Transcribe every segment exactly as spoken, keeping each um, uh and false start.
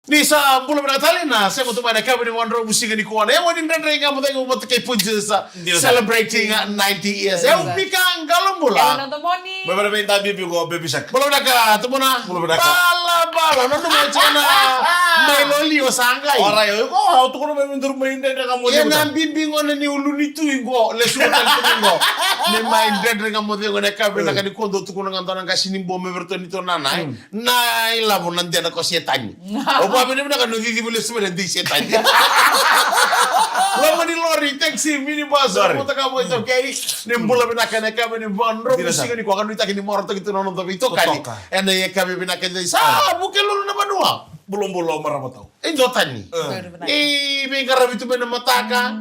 Ni sa bula vinaka tale na sema tu mai na kavi ni Monroe musiga ni kua. E wani Dredre Ga Mo Cegu vata kei Punjas, celebrating ninety years. E u Mika Qalo Bula. Mai vale mai da bibi ko Baby Shark. Bula vinaka, tumuna. Bula vinaka. Bala, bala, nonu mo tena. Mai loli o sangai. Ora yo, ko au tukuna mai munduru mai Dredre Ga Mo Cegu. Ia na bibi gona ni ulu ni tu iqo, lesu tale tu iqo. Ni mai Dredre Ga Mo Cegu na kavi vinaka ni kua dou tukuna ga dua na qasi ni bo me verto ni to nana, e. Na ilavo na dena ko Setani. O vavinavinaka na cicivu lesu mai na dei Setani. Loma ni lori, taxi, minibus, motoka, motoka, okay? Ni bula vinaka na kavi ni Monroe musiga ni kua, ka nuitaki ni marautaki tu na noda veitokani. Ena yakavi vinaka dei sa vuke lolo na vanua. Bulabula o marama tau. E dua tani. E veiqaravi tu mai na mataka.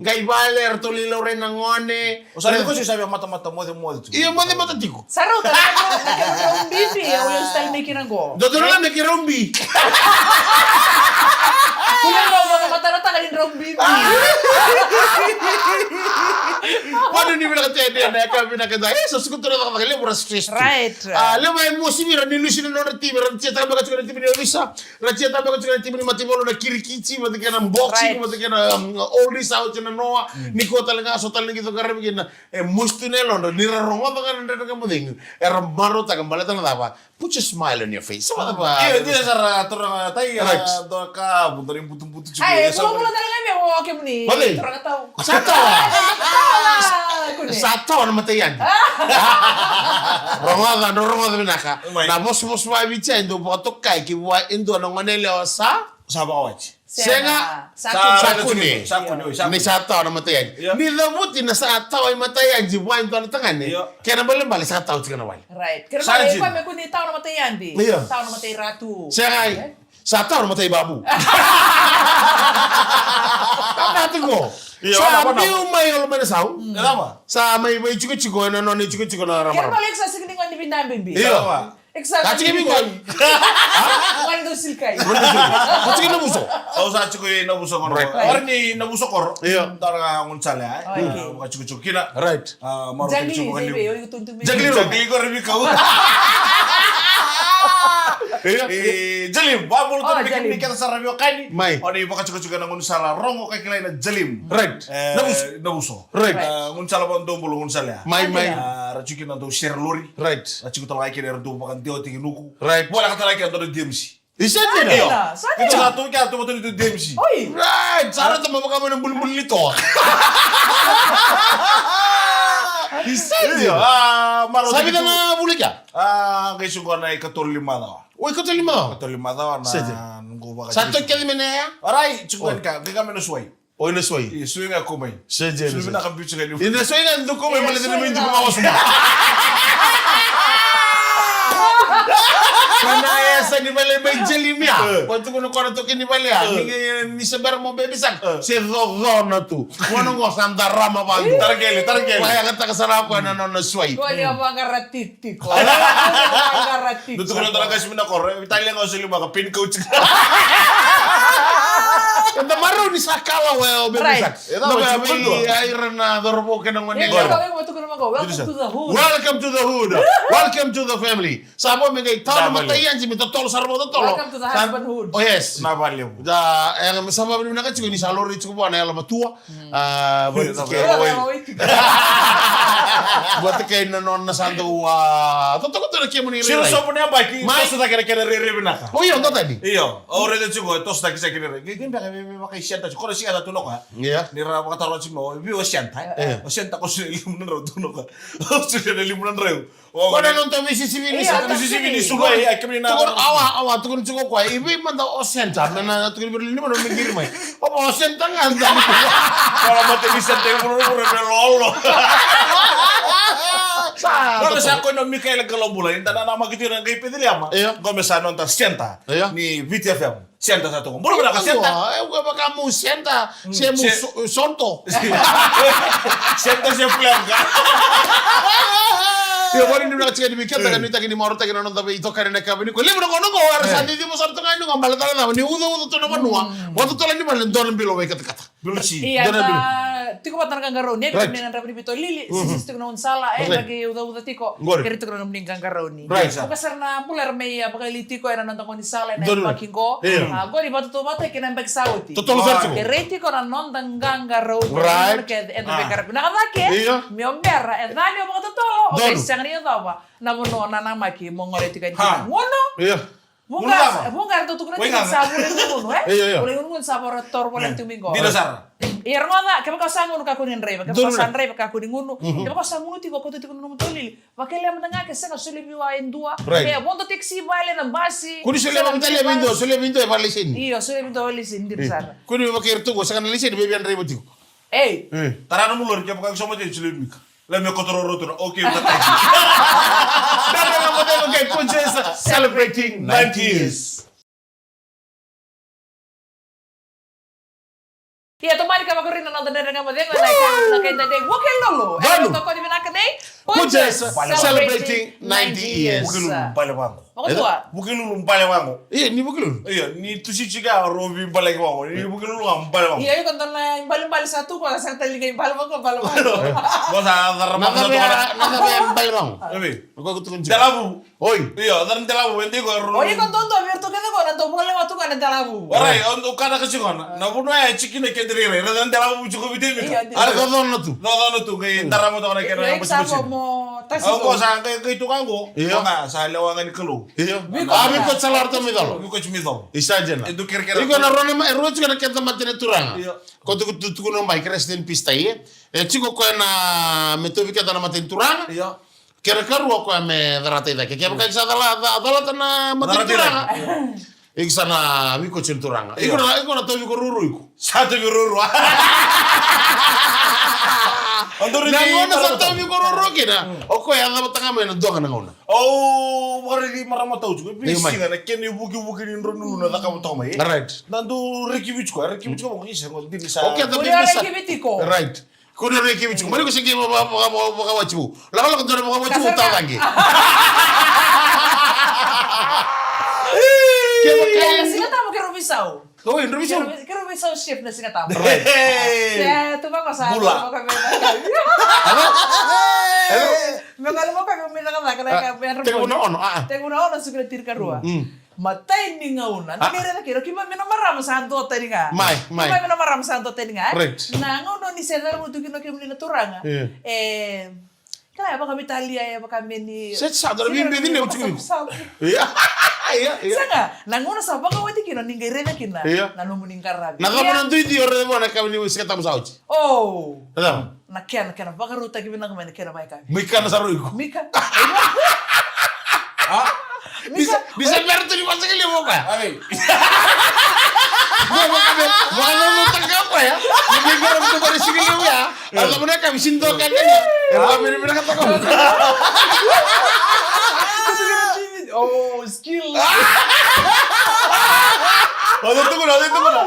Qai vale, eratou lai laurai na gone. O sa ni kosi sa via matamata moce moce tu. Io, moce moce tiko. Sa rauta na keirau bibi, au lesu tale mai kina qo. Dodonu na keirau bi. Kule lo mo mata na taka ni drau bibi. Vanu ni vinaka tede na yakavi vinaka da. E sa suka tu na cakacaka levu ra stress tu. Right. A levu e mosi vira ni lusi na nodra timi, ra tia taka beka tiko na timi ni ovisa. Ra tia taka beka tiko na timi ni Mataivalu na kirikiti, vata kei na boxing, vata kei na oldies, au tia na noa. Ni ko tale ga so tale na kico qaravi kina. E musu tu na yalodra ni ra rogoca ga na Dredre Ga Mo Cegu. Era marautaka baleta na cava? Put your smile on your face. Sa vacava? Io, dina sara turaga tai, a dua ka vuta ni butubutu tiko. Ai, e sa bula tale ga me o kemuni. Vale. Turaga tau. Sa tawa. Sa tawa na matai yani. Rogoca, dou rogoca vinaka. Na vosavosa vaviti e dou vakatokai ki vua e dua na gone yalewa sa Sa vakawati. Sega. Sa kune. Sa kune. Ni sa tawa na mataiyaji. Ni cavuti na sa tawa i mataiyaji vua e dua na tagane. Kena balebale sa tawa tiko na wale. Right. Kena balebale me kune tawa na mataiyaji. Tawa na matai ratu. Sega. Sa tawa na matai babu. Sa biu mai olo mai na sau. Sa mai vaitikotiko ena nona itikotiko na ramarama. Kena balebale sa sega ni gone ni vidabibi. Io. Exactly. Sa tiko vei qo. Gone dau silikai. Gone dau silikai. Ko tiko na vuso. Au sa tiko i na vuso koro. Right. Ora ni na vuso koro. Io. Dara ga gone sale, e. Vaka tiko tiko kina. Right. Maro tiko vaka liu. Jagli, Jagli ko revi kau. Io. E, Jagli, vabolo tu ni keda sara veiwekani. Mai. Oni vaka tiko tiko na gone sala rogo ka kilai na Jagli. Right. Na vuso. Na vuso. Right. Gone sala vaka dou bolo gone sala ya. Mai, mai. Ra tiko na dau sere lori. Right. Ra tiko tala ga kina era dau vakadewa tiki nuku. Right. Voleka tala ga kina dau D M C. Isa dina. Io. Sa dina. Ito sa tu kea tu vatu ni tu D M C. Oi. Right. Sa ra tama vaka mai na bulibuli ni toa. Isa dina. Sa vita na vuli kea? A, qai suka na i katolu lima cawa. Oi, katolu lima cawa. Katolu lima cawa na nqu vaka. Sa toki kece me na ya? Orai, suka ni ka, qai ka me na suai. O ina suai. Io, suai ga ko mai. Sejeni. Suai vinaka biu tiko ni. Ina suai ga dou ko mai, male tena mai diko ma wasuma. Kana e sa ni vale mai Jelimia. Ko tuku na kona toki ni vale ya. Ni se bera mo bebi sak. Se coco na tu. Wana go sa darama vandu. Tarakele, tarakele. Waya ga taka sara ko na nona suai. Ko ni a vagara titi. Tiko. Vagara tiko. Dou tukuna tara kasi mina koro. Vitalia ga o Selima ka pin coach. Eda marau ni sa kala we o bebe sa. Eda marau ni sa kala we. Ai ra na dorobo kena ngoni. Welcome to the hood. Welcome to the hood. Welcome to the family. Sa vo me qai tau na matai anji me totolo sara vo totolo. Welcome to the husbandhood. Oh yes. Na vale. Da, e, sa vo me na katiko ni sa lori tiko vo na yalo matua. A, vata kei na nona sa dau a totoka tu na kemuni rairai. Siro sobu na yabaki, toso cake na kena rairai vinaka. O io, dua tani. Io, au raica tiko, toso cake sa kena rairai. Qai beka me vakaisenta tiko, ko na siga sa tu na koya. Ia. Ni ra vakataro tiko, o vei o senta. O senta ko sina limu na drau tu na koya. O sina limu na drau. Ko na nona veisisivi ni sulu. Veisisivi ni sulu, e, e, kemuni na. Tukuna, awa, awa, tukuna tiko koya. I vei mada o senta, me na tukuna vei lima na me qiri mai. O, o senta ga da. Kola mate ni senta i vurevure me lolo. Sa, kola sa ko na Mikaela Kalobula, inda na na makiti na qai Peceliama. Io. Qo me sa nona senta. Io. Ni Viti F M. Senta sa toka. Bora bora ka senta. E, e, vaka mu senta, se mu so-, sonto. Senta se flanka. Io, voli ni vinaka tiko ni vei keda ka nuitaki ni marautaki na noda veitokani na kava ni ko. Levu na kono ko, era sa didi mo sa toka ni ko, bala tala na, ni uca uca tu na vanua. Vata tola ni vale, dona bilo vei katakata. Bilusi. Ia, dua na da bilu. Tiko vata na qaqarauni, e, right, vei na draiva ni veitolili, sisi tiko na unisala, e, right, draki ucauca tiko, qori, kere tiko na nomuni qaqarauni. Right. Vaka sara na bula era mai, a, vakaili tiko ena noda gaunisala, ena yabaki qo. Ia. A, qori vakatotolo vata kei na yabaki sa oti. Totolo sara tiko. Kerei tiko na noda qaqarauni. Right. Kece, eda veiqaravi. Na ka cake, ia, me o bera, e cani o vakatotolo, o, donu, ke sega ni yacova na vanua o nanamaki mo gole tiko yani kina. Gunu. Ia. Vuqa, vuqa eratou tukuna tiko ni sa vula i gunu, e? Io, io. Vula i gunu sa vara toro vale tu mai qo. Dina sara. Ia rogoca, kevaka o sa gunu kakua ni draiva, kevaka o sa draiva kakua ni gunu, kevaka o sa gunu tiko, kauta tiko na nomu taulili. Vakelea mada ga ke sega, solia vei au e dua. Right. Ke vodo taxi vale na basi. Kua ni solia vakatalei vei dua, solia vei dua e vakalaiseni. Io, solia vei dua vakalaiseni, dina sara. Kua ni vakai iratou qo, sega na laiseni, vei via draiva tiko. Ei. Tara na nomu lori, kevaka ke sauma tiko, solia vei Mika. Lai me kotororo tu na. Okay, na thank you. Dada na modelo kei Punches celebrating ninety years. Ia, tomani ka vakarina na noda dredre ga mo cegu na kai, na kai dade Vukelulu. E tokoni vinaka nei Punches celebrating ninety years. Vukelulu bale vaqo. Vakadua. Vukelulu bale vaqo. Ia, ni Vukelulu. Ia, ni tusi tiko a rovi bale vaqo. Ni Vukelulu ga bale vaqo. Ia, iko dua na ibalebale sa tu ko sa tali ga ibale vaqo, bale vaqo. Mo sa cara na cara bale vaqo. Oi. Delavu. Oi. Io, cara delavu, e dei ko ro. Oi, ko dua dua vei iratou kece ko na dau vakalewa tu ga na delavu. Orai, o dau kana kasi ko na. Na vanua ya tiko na kena rairai. Era dau delavu tiko vei temi. Io, dina. Era dau dona tu. Dau dona tu, qai dara mo toka na kena. Io, basibasi. Mo tasi. Au ko sa qai, qai tu ka qo. Io. Ko ga sa lewa ga ni Kalou. Io. Viko. A, viko sa lara tu mai colo. Viko tu mai colo. Isa jena. E du kerekere. Iko na rona ma, e rua tiko na keda matani turaga. Io. Ko tu, tu, tu, tukuna mai, rest in peace, tai, e. E tiko koya na me tauvi keda na matani turaga. Io. Kena karua koya me carata i cake. Kevaka iko sa cala, ca-, calata na matani turaga. Iko sa na viko tiko ni turaga. Iko na, iko na tauvi ko ruru iko. Sa tauvi ruru. Na gauna sa tauvi ko ruru kina. O koya yaca vata ga mai na dua ga na gauna. O, vakaraici marama tau tiko. Vei siga na kena ivukivuki ni drau nunu na cakava toka mai. Right. Na dau rekivi tiko, rekivi tiko, mo kisa, mo dini sa. O keda dini sa. Rekivi tiko. Right. Ko ni reki vei tiko. Mani ko se qai vaka, vaka, vaka, vakawati vou. Lakolako dua na vakawati vou, tau caqe. Kevaka e na Siga Tabu keirau veisau. Oi, drau veisau. Keirau vei-, keirau veisau chef na Siga Tabu. Right. E, tu vaka sa. Bula. Vaka me vaka. Me gale vaka me mai cakacaka na ka me. Tekivu na ono, a. Tekivu na ono, siga na tinikarua. Matai ni gauna. Ni qai raica kina, o keimami na marama sa duatani ga. Mai, mai. Keimami na marama sa duatani ga, e? Right. Na gauna ni se cauravou tu kina o kemuni na turaga. Yeah. E, kila e vaka me talia, e vaka me ni. Se sa dua na bibi ni o tiko. Ia, ia, ia. Sega, na gauna sa vakawati kina, ni qai raica kina. Ia. Na nomuni qaravi. Na cava na dui dui o raica vua na ka ni Siga Tabu sa oti? O. Na cava? Na kena, kena vakarautaki vinaka mai na kena mai Mika na sa rui iko. Mika. A? Mika. Bisa, bisa bera tu ni vasa kele mo ka. Ai. Mo, mo ka me, mo ka me mo taka ko ya. Ni bera mo bari sigi mo ya. A, mo na ka mi sinto ka ka. E mo ka me ni bera ka taka. Oh, skill. O, tu tu na, tu tu na.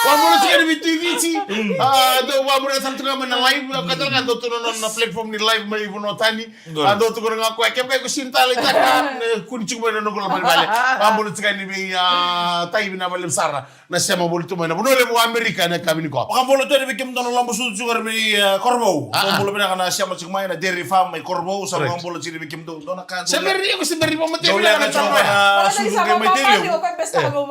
Wa mo na sigi ni vitu vitu. A, dou wa mo na sa tu na mai na live, ka tale ga dou tu na, na platform ni live mai vanua tani. A dou tukuna ga o koya, kevaka iko sega ni taleitaka, kua ni tiko mai na noqu loma ni vale. Vakabula tiko yani vei, a, Taivi na vale sara. Na sema voli tu mai na vanua levu o Amerika ena yakavi nikua. Vakabula tu yani vei kemudou na loma sucu tiko mai, e, Korovou. Vakabula vinaka na sema tiko mai na Dairy Farm mai Korovou. Sa vakabula tiko yani vei kemudou. Dou na ka. Se beri iko se beri vakamatei vinaka na tiko mai na sucu mai Tailevu.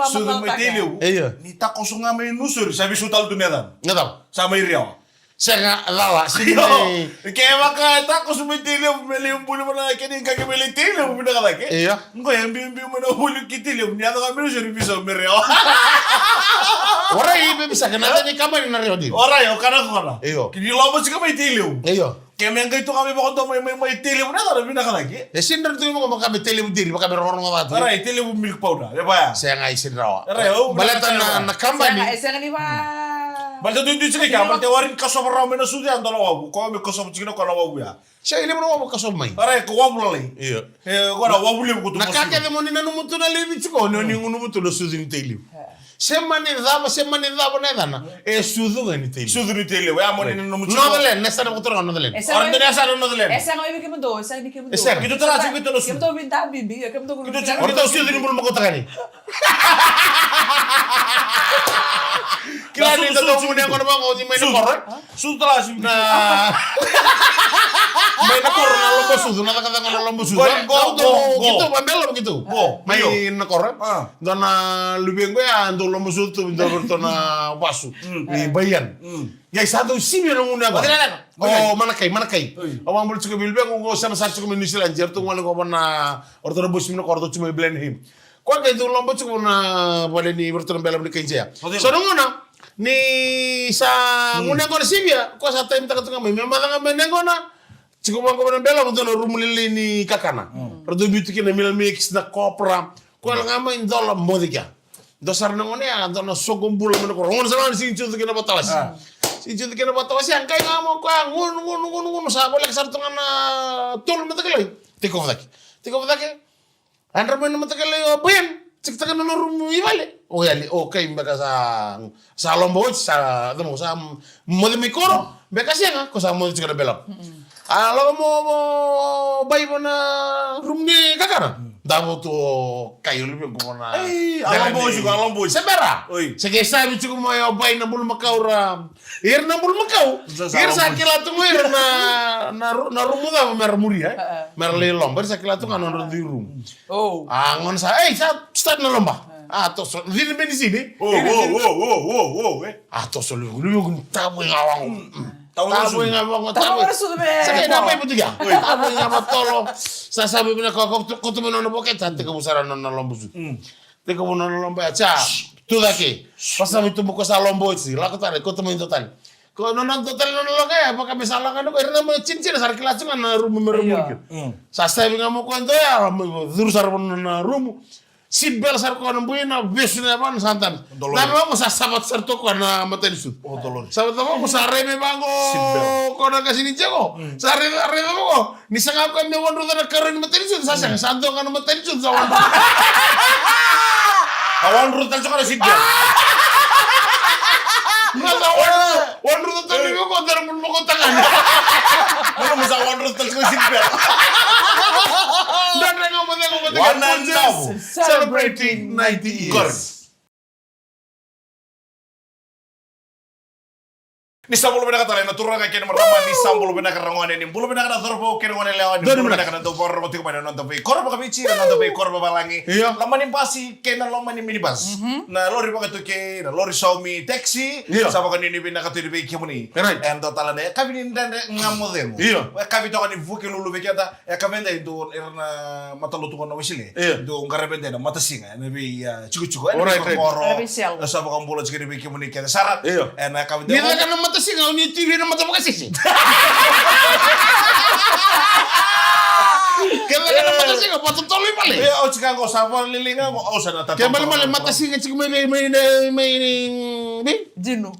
Sucu mai Tailevu. Io. Ni takoso ga mai Nusori, sa veisau tale tu na yacana. Sa mai Rewa. Sega, cala, sega ni. Kevaka e takoso mai Tailevu me lai buli vana kena iqaqi me lai Tailevu vinaka cake. Io. Qo e biubiu mai na vuli ki Tailevu ni yaco ga me Nusori veisau me Rewa. Orai, me veisau na yaca ni kabani na Rewa dina. Orai, o kana ko kana. Io. Ki ni loma tiko mai Tailevu. Io. Ke me qai toka me vakadua mai, mai, mai Tailevu na yaca na vinaka cake. E sega ni rawa ni tu me vaka me Tailevu dairy, vaka me rogorogo vatu. Orai, Tailevu milk powder, e vaya. Sega, e sega ni rawa. Orai, au baleta na, na kabani. Sega, e sega ni va. Baleta duidui tiko ga, baleta warai ni kasova rawa mai na sucu ya, dua na wavu. Ko me kasova tiko ga na wavu ya. Sega, e levu na wavu kasova mai. Orai, ko wavu lalai. Io. E, ko na wavu levu ko tu. Na ka kece mo ni nanuma tu na laivi tiko, ni o ni gunuva tu na sucu ni Tailevu. Se mani cava, se mani cava na yacana. E sucu ga ni Tailevu. Sucu ni Tailevu. E a mani na nomu tiko. Northern, na yasana koto ga Northern. E sega. Ora ni yasana Northern. E sega o iko kemudou, e sega ni kemudou. E sega. Keitou tara tiko keitou na sucu. Kemudou vei da bibi, e kemudou kemudou. Ora tou sucu ni bulumakau takani. Kila ni da tou gunu yaqona vaqo ni mai na koro, e? Sucu tara sucu. Na mai na koro na loba sucu, na cakacaka na loba sucu. Qo, qo, qo, qo. Keitou vabela keitou. Qo. Mai na koro, e? Dua na luvequ ya, dau loba sucu tu, dau ratou na vasu. Ni Baian. Ia sa dau sivia na gunu yaqona. O Manakai, Manakai. Au vabula tiko vei luvequ qo, sema sara tiko mai New Zealand, eratou gole qo vana, o ratou na bosi mai na koro, ratou tiko mai Blenheim. Koya qai dau loba tiko na vale ni vei ratou na bela ni kai Jea. So na gauna ni sa gunu yaqona sivia, koya sa taimitaka tu ga mai. Me maca ga mai na yaqona, tiko vaqo na bela, dua na rumu lailai ni kakana. Ratou biu tu kina na meal mix, na copra. Koya la ga mai dola moce kea. Dua sara na gone ya, dua na soqo bula mai na koro. Gone sara ga ni sigi tiko kina vatalasi. Sigi tiko kina vatalasi, a qai ga mo koya, gunu, gunu, gunu, gunu. Sa voleka sara tu ga na tolu matakalai. Take off cake. Take off cake. Yadra mai na mataqali o Baian, check taka na nona rumu i vale. O yali, o kai beka sa, sa loba oti, sa, sa moce mai koro, beka sega, ko sa moce tiko na belavu. A lako mo, mo bai vo na rumu ni kakana. Davo tu o kai o luvequ vo na. Ei, a loba oti, a loba oti. Se bera. Oi. Se ke savi tiko mai o bai na bulumakau ra. Ira na bulumakau, ira sa kila tu ga ira na, na ru-, na rumu cava mera muria, e? Mera lai loba, ira sa kila tu ga na nodra dui rumu. A gona sa, ei, sa start na loba. A toso, cini beni sini. O, o, o, o, o, o, e. A toso luvequ, luvequ ni tavo i ga wago. Tavo i ga wago, tavo. Sa kei na pai putu kia. Tavo i ga vatolo. Sa savi vinaka ko, ko tu mai nona pocket, sa tekivu sara nona loba sucu. Tekivu nona loba ya, sa tu cake. Pasa mai tubu ko sa loba oti, lako tale, ko tu mai dua tale. Ko nona dua tale nona lako ya, vaka me sa lako na ko, ira na mai cini cini, sa ra kila tu ga na rumu me ra muri kina. Sa savi ga mo ko dua ya, ra mai curu sara vana na rumu. Seat belt sara ko na buina, vesu na yavana, sa dabe. Dabe vaqo sa savata sara tu ko na matani sucu. Savata vaqo sa rai mai vaqo. Ko na qase ni jeko. Sa rai, rai vaqo. Ni saga koya me wadruca na karua ni matanitu, sa sega, sa dua ga na matanitu, sa wadruca. A wadruca tale tiko na seat belt. Sa wadruca, wadruca tale tiko ko dara mun moko tagane. Mano mo sa wadruca tale tiko na seat belt. Dra dra ga mo cega mo cega. One and now. Celebrating ninety years. Ni sa bula vinaka tale na turaga kei na marama, ni sa bula vinaka ragone, ni bula vinaka na cauravou kei na gone yalewa, ni bula vinaka na dau vakarorogo tiko mai na noda veikoro vakaviti, na noda veikoro vavalagi. Io. Loma ni basi kei na loma ni minibus. Na lori vakatokai, na lori saumi, taxi. Io. Sa vakanuinui vinaka tu vei kemuni. Right. E dua tale na yakavi ni dredre ga mo cegu. Io. Yakavi toka ni Vukelulu vei keda. E ka vei dai dou ira na matalotu qo na Wesele. Io. Dou qaravi dai na matasiga ena vei, a, tikotiko ena vei koro. Ena vei selo. E sa vakabula tiko ena vei kemuni kece sara. Io. Ena ka vei dai. Ni caka na matasiga, o ni tiri na mata vakasese. Ke caka na matasiga, vakatotolo i vale. Io, au tiko qo sa vakalili ga qo, au sa na tatau. Ke malemale matasiga tiko mai vei, mai, mai, mai, mai, Dinu.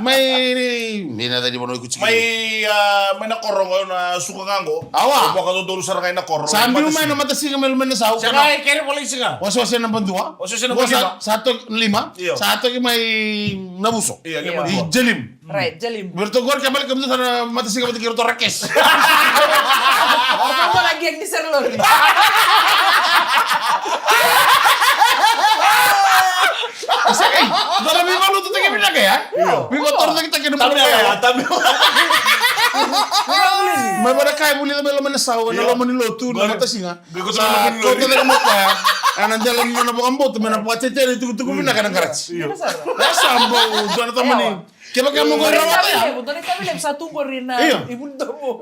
Mai, mai na cadi vanua i Kuchiki. Mai, a, mai na koro qo na suka ga qo. Awa. Qo vakadodonu sara ga i na koro. Sa biu mai na matasiga mai loma ni sau. Sa ga e kere volai siga. Wasewase naba dua. Wasewase naba dua. Sa toki lima. Io. Sa toki mai Navuso. Io, lima dua. I Jalim. Right, Jalim. Vei ratou qori ke baleta kemudou sa na matasiga vata kei ratou Rakes. Ratou qo na geng ni serelori. Sa, ei, dua na veivakalotutaki vinaka ya. Io. Veivakatorocaketaki na bula ya. Tamela, tamela. Mai vaka e vulica mai loma ni sau, ena loma ni lotu, na matasiga. Sa kauta cake mai koya ena dela ni nona vakabauta me na vakatetei na itukutuku vinaka ena qaraji. Io. Sa bau dua na tamani. Kevaka mo qori rawata ya. Dua na itavi levu sa tu qori na ivudomo.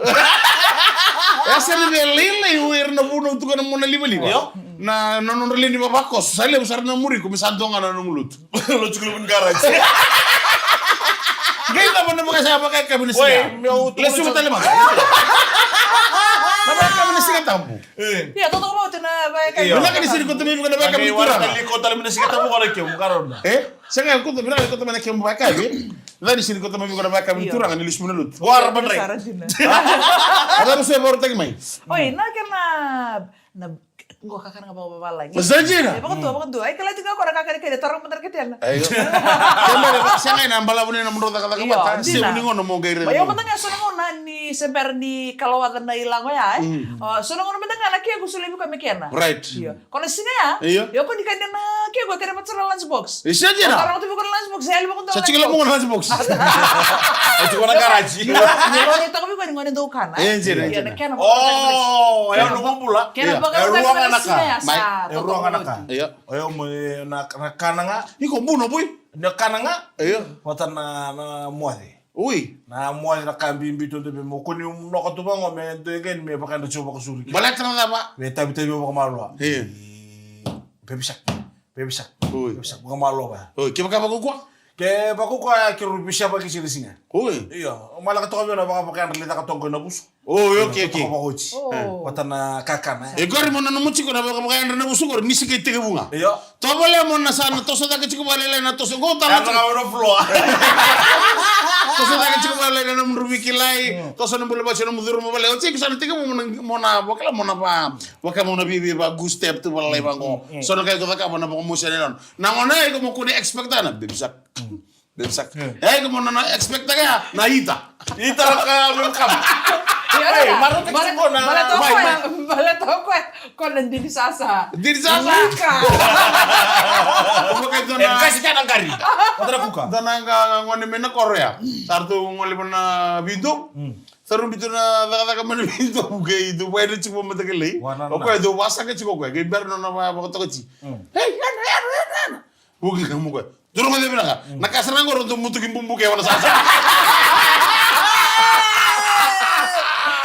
E sa ni vei lailai o ira na vunau tu ga na mona livaliva. Io. Na, na nodra lewe ni vavakoso. Sa levu sara na muri iko me sa dua ga na nomu lotu. Lotu kulu pun garaji. Qai cava na vakaisa vakayakavi na siga. Lesu tale mada. Na vakayakavi na Siga Tabu. Ia, totoka vata na vakayakavi. Vinaka ni siri koto mai viko na vakayakavi ni turaga. Vinaka ni siri koto mai na kemu, karona. E? Sega, koto, vinaka ni koto mai na kemu vakayakavi. Vinaka ni siri koto mai viko na vakayakavi ni turaga ni lesu mai na lotu. Vua ra madrai. A cava se vakarautaki mai? Oi, na kena, na Qo kakana ga vakavavalagi. Sa dina. E, vakadua, vakadua. Ai, kala tiko ga ko na kakana kere, tara mada na ketena. Aio. Kemere, sa qai na balavu ni na mudro cakacaka vata. Io, dina. Sega ni gauna mo qai raica. Ma io mada ga so na gauna ni se bera ni kalawaca na ilago ya, e? Mm. O, so na gauna mada ga na kequ solia vei koya me kena. Right. Io. Ko na siga ya? Io. Io, ko ni kania na kequ, kere vata sara na lunch box. E, sa dina. O tara vata vei koya na lunch box, e yali vakadua. Sa tiko la mo na lunch box. E tiko na garaji. Io, io, io, toko vei koya ni gone dau kana. E, dina, dina. Io, na kena. O, e, na bula. Kena. Io. Baka e rua ga na ka. Mai, e rua ga na ka. Io. O yau mo na, na kana ga. Iko buno bui. Na kana ga. Io. Vata na, na moce. Ui. Na moce na ka bibi tu, tu, mo koni noka tu vaqo me doi qai me vakadra tiko vakasuri. Baleta na cava? Me tavitavi vakamaloa. Io. Baby shark. Baby shark. Ui. Baby shark. Vakamaloa va. Ui, kevaka vakakua? Kevaka vakakua, ke rau visa vakisi na siga. Ui. Io. O malaka toka vei na vakavakadra le caka toka na vusu. O, okay, okay. Toka vakaoti. O. Vata na kakana, e. E qori mo na nomu tiko na vakavakadra na vusu qori, ni siga i tekivu ga. Io. Tovolea mo na sa na toso cake tiko vakalailai na toso qo tala. Era ga ora floor. Toso cake tiko vakalailai na mudru veikilai. Mm. Toso na bula vasi na mudru mo vale. O tiko sa na tekivu mo na, mo na vakala mo na va, vaka mo na vivi va goose step tu vakalailai vaqo. Mm, mm. So na kai ko cakava na vakamosi na ilano. Na gona iko mo kune expect na baby shark. Mm. Baby shark. Mm. E, iko mo na expect taka ya na ita. Ita ra ka me kama. Io, ei, io. Marau tiko na. Baleta o koya, baleta o koya, ko na dini sasa. Dini sasa. Ika. Ko mo kai dona. E, kasi ka na qari. Ko dona kuka. Dona ga gone me na koro ya. Sa ratou gole vana vitu. Mm. Sa rau bitu na cakacaka mana vitu. Vuke itu, vuke itu tiko vamatakilai. O koya dou vasaka tiko koya. Kei bera nona vakatoka tiko. Mm. Hei, yana, yana, yana, yana. Vuke ka mo koya. Duru mo cevi naka. Mm. Na ka sara qo ro dou mutuki bubu ke wana sasa.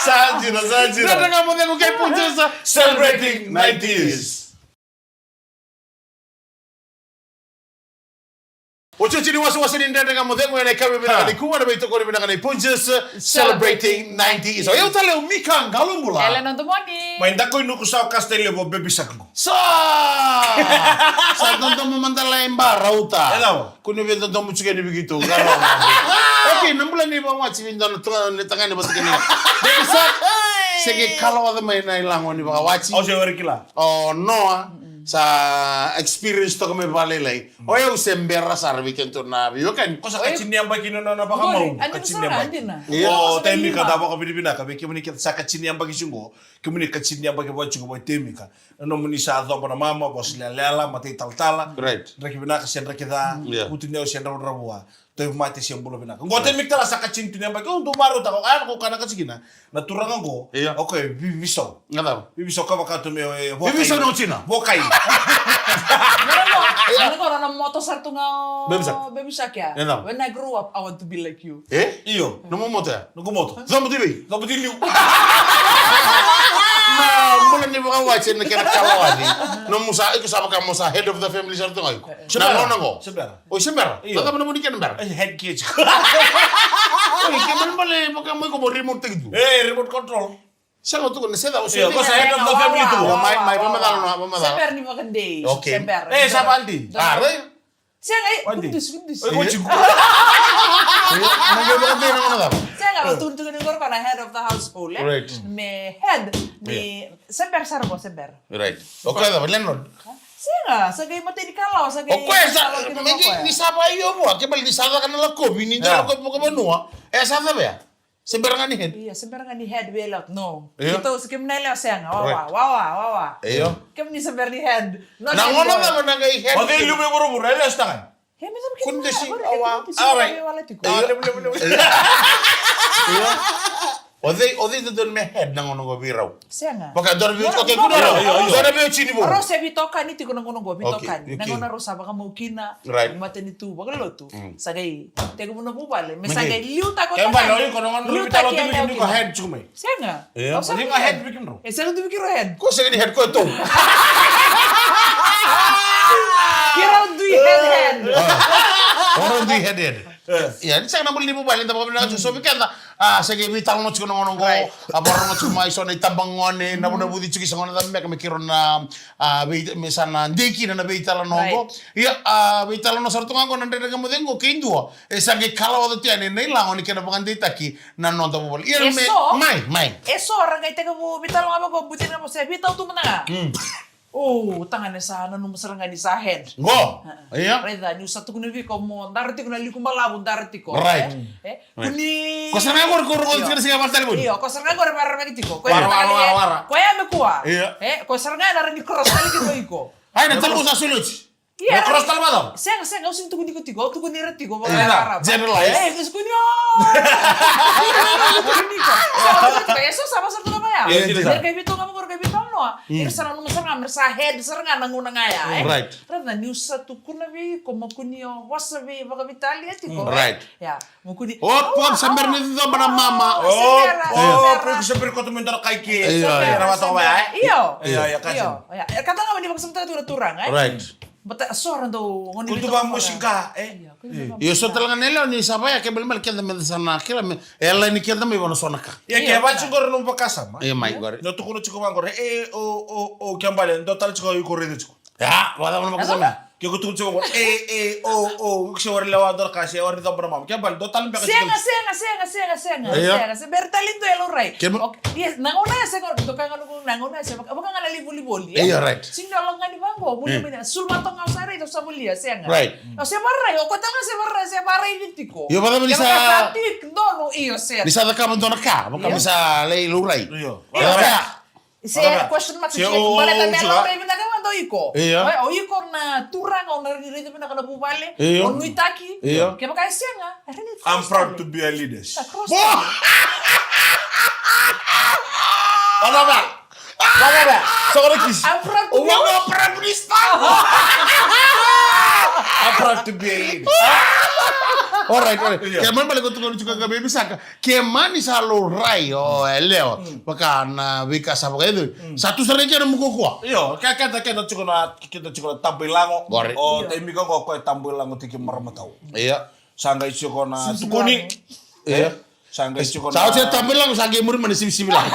Sa dina, sa dina. Dredre Ga Mo Cegu kei Punjas celebrating nineties. Otioti ni wasewase ni Dredre Ga Mo Cegu ena ikavi vinaka nikua na veitokoni vinaka ni Punjas celebrating nineties. O yau tale o Mika Qalobula. Elena Domoni. Mai Dakuinuku, sa o Kasitailevu, Baby Shark qo. Sa! Sa dodomo mada lai ba rauta. E cava? Kua ni via dodomo tiko yani vei keitou. Okay, na bula ni vakawati vei dua na tagane vata kei na Baby Shark. Se qai kalawaca mai na ilago ni vakawati. Au se wari kila. O Noa, sa experience toka mai vakalailai. O yau se bera sara vei keitou na veiwekani. Ko sa ka tini yabaki na nona vakamau. Ka tini yabaki. Io. O Taimika, da vakavinavinaka vei kemuni kece sa ka tini yabaki tiko qo. Kemuni ka tini yabaki vata tiko vei Taimika. Na nomuni sa coba na mama, vosa lealela, matai talatala. Right. Draki vinaka se draki ca. Yeah. Vutuniyau se dravudravua. Tauvimate se bula vinaka. Qo Taimika tale sa ka tini tu na yabaki. O dou marautaka, a, na kau kana ka tikina. Na turaga qo. Io. O koya e vivisau. Ga cava? Vivisau ka vaka tu me, e, vokai. Vivisau na watina. Vokai. Io. Nona moto sara tu ga o Baby Shark. Baby Shark ya. Io. When I grow up, I want to be like you. E? Io. Nomu moto ya? Noqu moto. Cobu tu vei? Cobu tu liu. Na bula ni vakawati na kena kalawaci. Nomu sa, iko sa vaka mo sa head of the family sara tu ga iko. Na gauna qo. Se bera. Oi, se bera. Io. Cava na nomuni kena bera? E, head cage. Oi, ke balebale vaka mo iko mo remote taki tu. E, remote control. Sega tu, na se cava, io, ko sa head of the family tu. Mai, mai, vamacala na, vamacala. Se bera ni vakadei. Okay. Se bera. E, sa vadi. A, right. Sega, e, kudus, kudus. Oi, ko tiko. Io, na qai vakadei na gauna cava. Sega, au tukuna tiko ni qori ko na head of the household, e? Right. Me head ni, se bera sara ko, se bera. Right. O koya cava, landlord? Sega, sa qai matai ni kalawa, sa qai. O koya sa, me qai, ni sa vakaio vua, ke bale ni sa caka na lakovi, ni dua lakovi vakavanua. E sa cava ya? Se bera ga ni head. Io, se bera ga ni head vei yalewa, no. Io. Keitou se kemuni na yalewa sega, wawa, wawa, wawa. Io. Kemuni se bera ni head. Na gauna cava na qai head? O cei liu mai vuravura, yalewa se tagane? He, me cava kemuni na yalewa, wawa. All right. Io. Levu, levu, levu. Io. O cei, o cei dodonu me head na gauna qo vei rau? Sega. Vaka dua na veiwatini, okay, good. Io, io, io. Dua na veiwatini vou. Rau se veitokani tiko na gauna qo, veitokani. Okay, okay. Na gauna rau sa vakamau kina, right, matanitu, vakalotu. Mm. Sa qai tekivu na vuvale, me sa qai liutaki. Ke vale, iko na gauna rau veitokani tiko, iko head tiko mai. Sega. Io. Au sa head vei kemudrau. E sega tu vei keirau head. Ko sega ni head ko tou. Keirau dui head head. Ah. Keirau dui head head. Ia, ni sega na bula ni vuvale, da vakavinaka tiko so vei keda. A, sa qai veitalanoa tiko na gauna oqo. A, vakarorogo tiko mai so na itabagone, na vunavuci tiko i sa gauna ca meka me keirau na, a, vei, me sa na dei kina na veitalanoa oqo. Ia, a, veitalanoa sara tu ga oqo na Dredre Ga Mo Cegu oqo kei dua. E sa qai kalawa tu yani na ilago ni kena vakadeitaki na noda vuvale. Ia, me, mai, mai. E so ra qai tekivu veitalanoa vaka oqo, butina mo se veitau tu mada ga. O, tagane sa nanuma sara ga ni sa head. Qo. Ia. Raica, niu sa tukuna vei iko mo dara tiko na liku balavu, dara tiko. Right. E? Kuni. Ko sara ga qori ko rogo tiko na siga vale talevoni. Io, ko sara ga qori vara vaki tiko. Ko ya me kua. Io. E, ko sara ga na rani cross tale tiko iko. Ai, na talo ko sa soli oti. Ia, cross tale vata. Sega, sega, au sega ni tukuni iko tiko, au tukuni ira tiko. Generalize. E, au tukuni iko. E so sa vasa tiko vaya. Io, io. Qai veitalanoa, qai veitalanoa. Ira sa nanuma sara ga, me ra sa head sara ga na gauna ga ya, e? Right. Raica, niu sa tukuna vei iko mo kua ni o vosa vei vakaveitalia tiko. Right. Ia, mo kua ni. O, pua, sa bera ni coba na mama. O, pua, sa bera koto me dua na kai ke. Io, io. Era vata vaya, e? Io. Io, io, ka sega. Io, io. E ka taga ni vakasamataka tu na turaga, e? Right. Bata so ra dau goni. Kutu vaka mo sika, e? Io, so tale ga na yalewa ni sa vaya ke balebale keda me da sa na kila me e lai ni keda mai vana so na ka. Ia, ke vaka tiko qori na nomu vakasama. Ia, mai qori. Na tukuna tiko vaqori, e, o, o, o, ke bale, dua tale tiko iko raica tiko. Ia, vakacava na vakasama? Ke ko tukuna tiko vaqori, e, e, o, o, iko se wari lewa dua na ka, se wari coba na mama. Ke bale, dua tale beka tiko. Sega, sega, sega, sega, sega. Io. Sega, se bera tale ni dua e laurai. Ke ma- Ok, yes, na gauna ya sega, dua ka ga na gauna ya sega, vaka ga na lai volivoli, e? Io, right. Sega ni lako ga ni vaqo, volia mai na, sulu vata ga o sa raica, o sa volia, sega. Right. O se varai, o koya tale ga se varai, se varai ni tiko. Io, vata ni sa tik, donu, io, sega. Ni sa cakava dua na ka, vaka me sa lai laurai. Io. Io. Vata ya. Se question mark, se o, baleta me laurai vinaka ga o iko. Io. O iko na turaga, o na raica vinaka na vuvale, o nuitaki. Io. Kevaka e sega, e raica ni cross tale. I'm proud to be a leader. Sa cross tale. Vata ya. Vata ya. Sa kena kisi. I'm proud to be a leader. Vata ya, Prime Minister. I'm proud to be a leader. All right, all right. Io. Ke mani bale ko tukuna tiko ga vei Misaka. Ke mani sa laurai, o, e lewa. Vaka na veika sa vakayaco. Sa tu sara i kena mukuakua. Io, ke, keda, keda tiko na, keda tiko na tabailago. Qori. O, taimi ka qo ko e tabailago tiko maramatau. Io. Sa qai tiko na tukuni. Io. Sa qai tiko na. Sa oti na tabailago, sa qai muri mai na sivisivilago.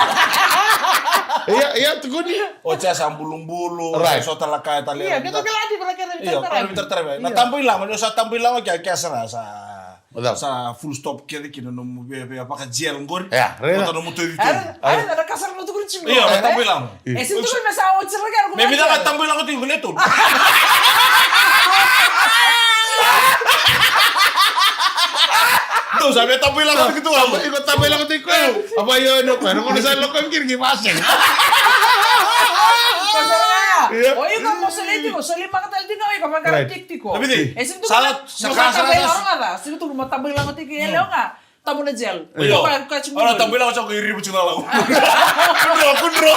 Io, io, tukuni. Oti sa bulubulu. Right. So tale ka e tale. Io, keda kila ni bala keda. Io, keda taratara. Na tabailago, ni sa tabailago ke, ke sa, sa. Sa full stop kece kina nomu via, via vaka jail qori. Ia, raica. Vata nomu toici toici. Ia, raica na ka sara na tukuni tiko. Io, na tabailago. E sega ni tukuni me sa oti sara ga. Me vica na tabailago tiko qo le tolu. Dou sa me tabailago tiko tu. Iko tabailago tiko. Apa io no ko no sa lako kiri ki vaseng. Io. O iko mo soli tiko, soli maka tale tiko, iko maka tik tiko. Right. E sega ni tukuni. Sala Sa ka, sa ka, sa ka. Sega tu ma tabailago tiko e lewa ga. Tabu na jail. Io. Ka, ka tiko. Ora tabailago tiko i ribu tiko na lago. Kudro, kudro.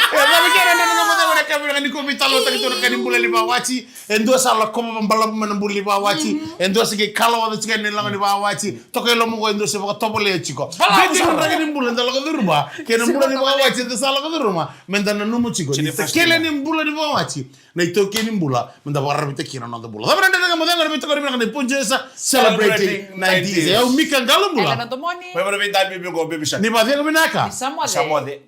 E, na vei keda na noda mata na ka vei na ka ni ko veitalanoataki tu na ka ni bula ni vawati. E dua sa lakova vabalavu mai na bula ni vawati. E dua sa qai kalawa tiko na ilago ni vawati. Toka i loma qo e dua se vakatovolea tiko. Vei keda na ka ni bula da lako curuma. Kei na bula ni vawati da sa lako curuma. Me da nanuma tiko. Ni takele ni bula ni vawati. Na itaukei ni bula, me da vakararavitaki kina na noda bula. Cava na Dredre Ga Mo Cegu, na veitokoni vinaka na Punjas, celebrating nineties. E au Mika Qalobula. Ena Domoni. Mai vana vei Dabi Bigo, Baby Shark. Ni vacegu vinaka. Ni sa moce. Sa moce.